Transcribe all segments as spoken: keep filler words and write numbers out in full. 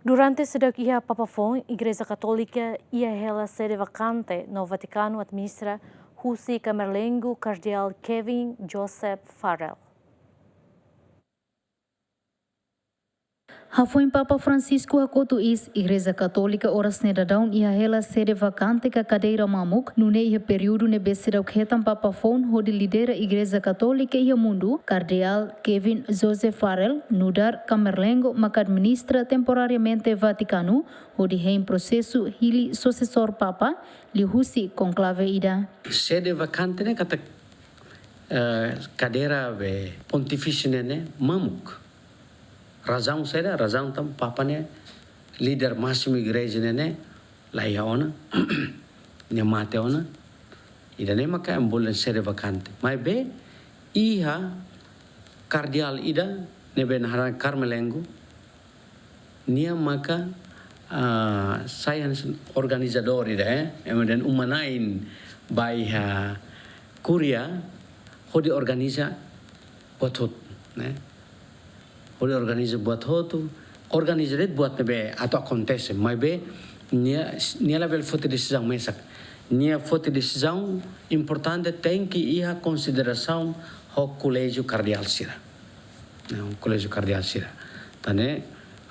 Durante seidauk iha Papa foun, Igreja Katólika iha hela sede vakante no Vatikanu administra husi Kamerlengu Kardeál Kevin Joseph Farrell. Hafoin Papa Francisco hakotu iis, Igreja Katólika oras ne'e daudaun iha hela sede vakante ka kadeira mamuk, nune'e iha períodu ne'ebé seidauk hetan Papa foun hodi lidera Igreja Katólika iha mundu, Kardeál Kevin Joseph Farrell nu'udar Kamerlengu maka administra temporariamente Vatikanu, hodi hein prosesu hili susesór Papa liuhusi konklave ida. Sede vakante ne'e katak, eh, kadeira be pontifísiu ne'e ne'e mamuk. Razaun saida? Razaun tanba Papa ne'e líder másimu igreja ne'e ne'e la iha ona, nia mate ona. Ida-ne'e maka ema bolu sede vakante. Maibé iha kardeál ida ne'ebé naran Kamerlengu, nia maka, ah, sai hanesan organizadór ida, eh, ema dehan uma-na'in ba iha kúria hodi organiza buat hotu, ne'e. Hodi organiza buat hotu, organiza de'it buat ne'ebé atu akontese, maibé nia, nia labele foti desizaun mesak. Nia foti desizaun importante tenke iha konsiderasaun ho koléjiu kardeál sira. Ne'e, koléjiu kardeál sira. Tan ne'e,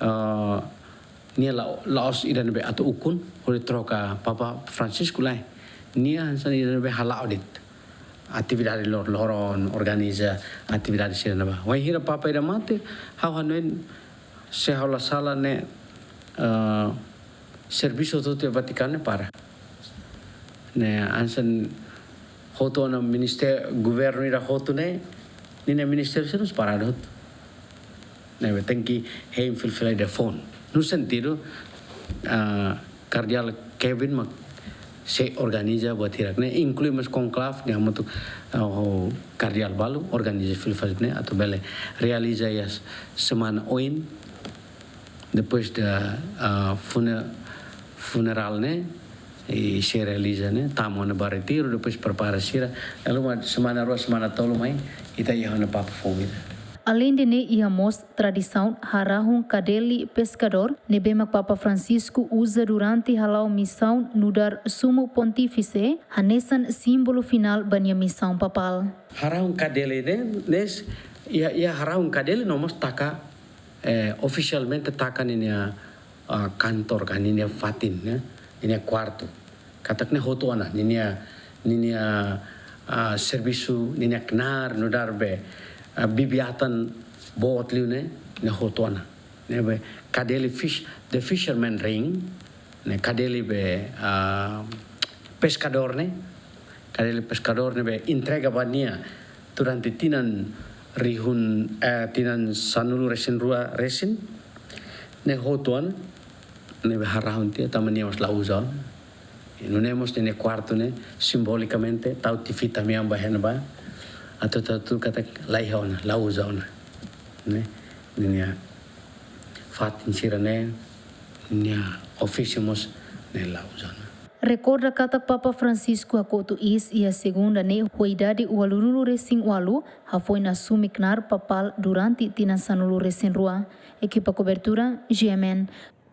ah, nia la, la'ós ida ne'ebé atu ukun hodi troka Papa Francisco, lae. Nia hanesan ida ne'ebé hala'o de'it atividade lor-loron, organiza atividade sira-ne'ebá. Wainhira Papa ida mate, ha'u hanoin, se ha'u la sala ne'e, eh, servisu hotu-hotu iha Vatikanu ne'e para. Ne'e, hanesan hotu ona ministériu, governu ida hotu ne'e, ninia ministériu sira mós paradu hotu. Ne'ebé tenke hein fila-fila ida foun. No sentidu, ah, Kardeál Kevin mak sei organiza buat hirak ne'e, inklui mós konklave, nia hamutuk, ah, ho kardeál balu organiza fila-fila ne'e, atu bele realiza iha semana oin, depois da, ah, fune-, funerál ne'e, i sei realiza ne'e, tama ona ba retiru, depois prepara sira. Lalu mai semana rua, semana tolu mai, ita iha ona Papa foun ida. Aleinde ne'e iha mós tradisaun harahun kadeli peskadór, ne'ebé mak Papa Francisco uza durante hala'o misaun nu'udar Sumu Pontífise, hanesan símbolu finál ba nia misaun papál. Harahun kadeli ne'e, ne'e, iha, iha harahun kadeli no mós taka, eh, ofisialmente taka ninia, ah, kantor ka ninia fatin, ne'e, ninia kuartu. Katak ne'e hotu ona, ninia, ninia, ah, servisu, ninia knaar nu'udar be, ah, bibi-atan boot liu ne'e, ne'e hotu ona. Ne'ebé kadeli fish, the fisherman ring, ne'e kadeli be, ah, peskadór ne'e, kadeli peskadór ne'ebé entrega ba nia durante tinan rihun, eh, tinan sanulu-resin-rua resin, ne'e hotu ona, ne'ebé harahun tiha, tanba nia mós la uza ona. Nune'e mós ninia kuartu ne'e simbolikamente tau tiha fita-mean ba iha ne'ebá. Atu, atu, atu katak la iha ona, la uza ona. Ne'e, ninia fatin sira ne'e, nia ofísiu mós ne'e la uza ona. Rekorda katak Papa Francisco hakotu iis iha segunda ne'e ho idade ualunulu-resin-ualu, hafoin asume knaar papál durante tinan sanulu-resin-rua. Ekipa kobertura, G M N.